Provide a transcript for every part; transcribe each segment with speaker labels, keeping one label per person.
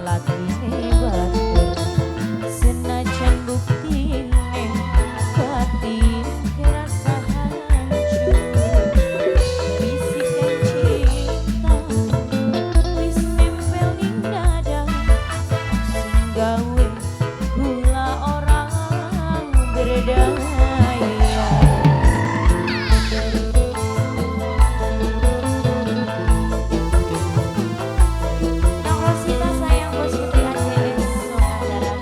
Speaker 1: lakine batur. Senajan buktine batin kerasa hancur. Bisikan cinta wis nempel ning dada, sing gawe kula ora berdaya. Nong Rosita sayang, Bos Putri ACS Songandaran.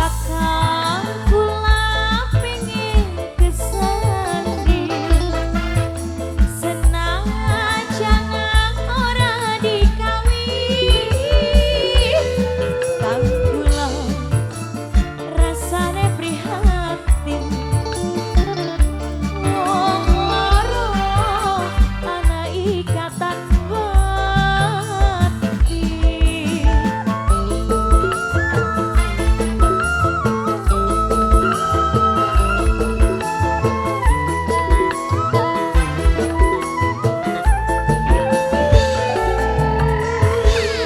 Speaker 1: Kakang kula pengin kesandi, senajan ora dikawin. Kang kula rasane prihatin, wong loro ana ikatan batin.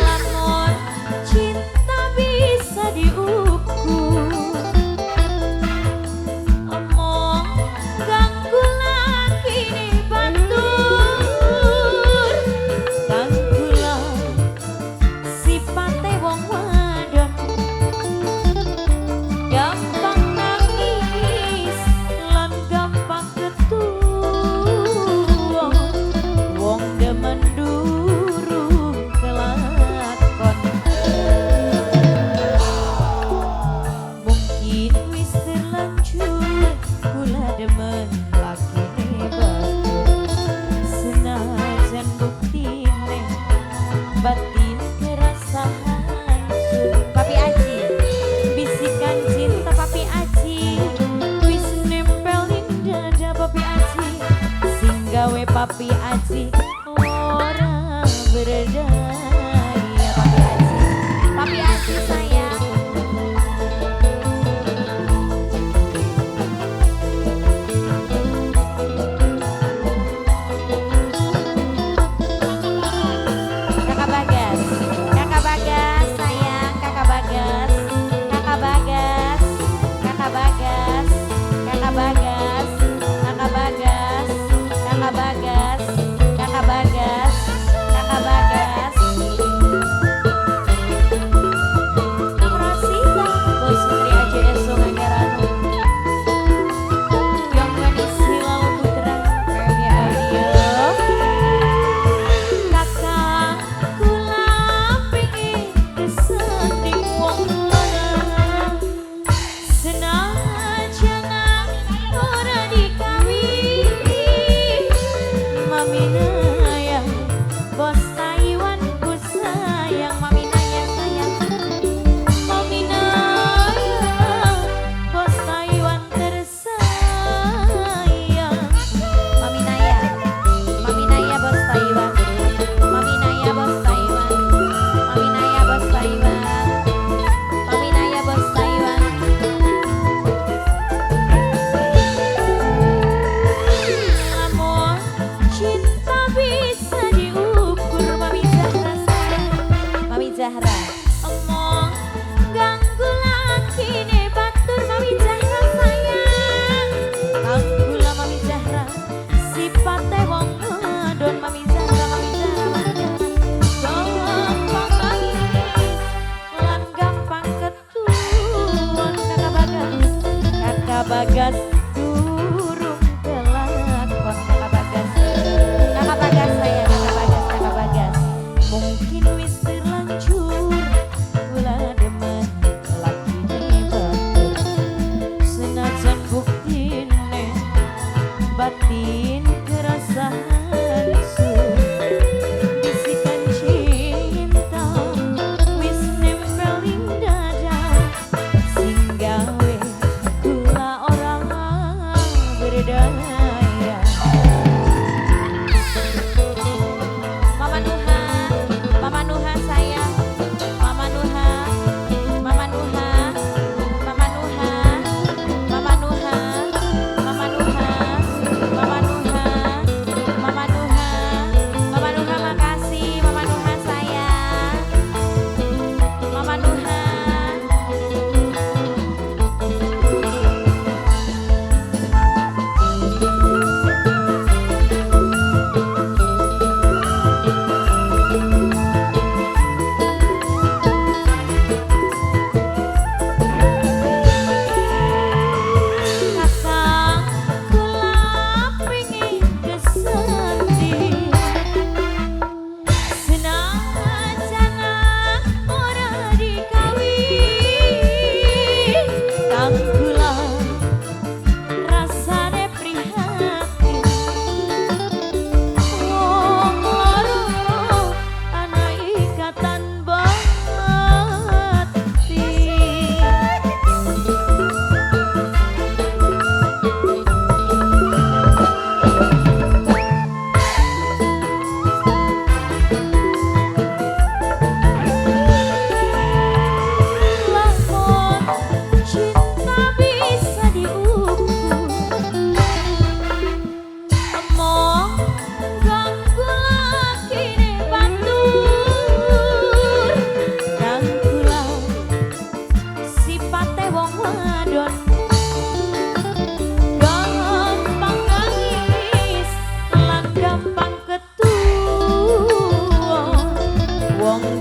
Speaker 1: Lamun cinta bisa diukur, omong ganggu lakine batur. Kang kula sipate wong wadon, gampang nangis lan gampang ketuwa. Wong demen durung kelakon. Mungkin wis terlanjur kula demen lakine batur. Senajan buktine batin kerasa hancur. Papi Aji, bisikan cinta Papi Aji wis nempel ning dada Papi Aji, sing gawe Papi Aji ora berdaya. Papi Aji, Papi Aji sayang. Kakak Bagas, Kakak Bagas sayang, Kakak Bagas, Kakak Bagas, Kakak Bagas, Kakak Bagas, Kakak Bagas, Kakak Bagas, Kakak Bagas, Kakak Bagas. Nong Rosita, Bos Putri AJS Songandaran. Yang manis Hilal Putra, PMY Audio. Kakak kula pengin kesanding wong lanang, senajan ora dikawin. Mami Naya, bos Taiwan ku sayang. Mami Naya sayang, Mami Naya, bos Taiwan tersayang. Mami Naya, Mami Naya bos Taiwan, Mami Naya bos Taiwan, Mami Naya bos Taiwan, Mami Naya bos Taiwan. Lamun cinta bisa diukur, Mami Zahra sayang, Mami Zahra. Omong ganggu lakine batur, Mami Zahra sayang. Kang kula Mami Zahra sipate wong wadon. Mami Zahra, Mami Zahra, Mami Zahra. Gampang nangis lan gampang ketuan. Kakak Bagas, Kakak Bagas durung kelakon. Kakak Bagas, Kakak Bagas sayang, Kakak Bagas, Kakak Bagas. Mungkin wis terlanjur kula Wong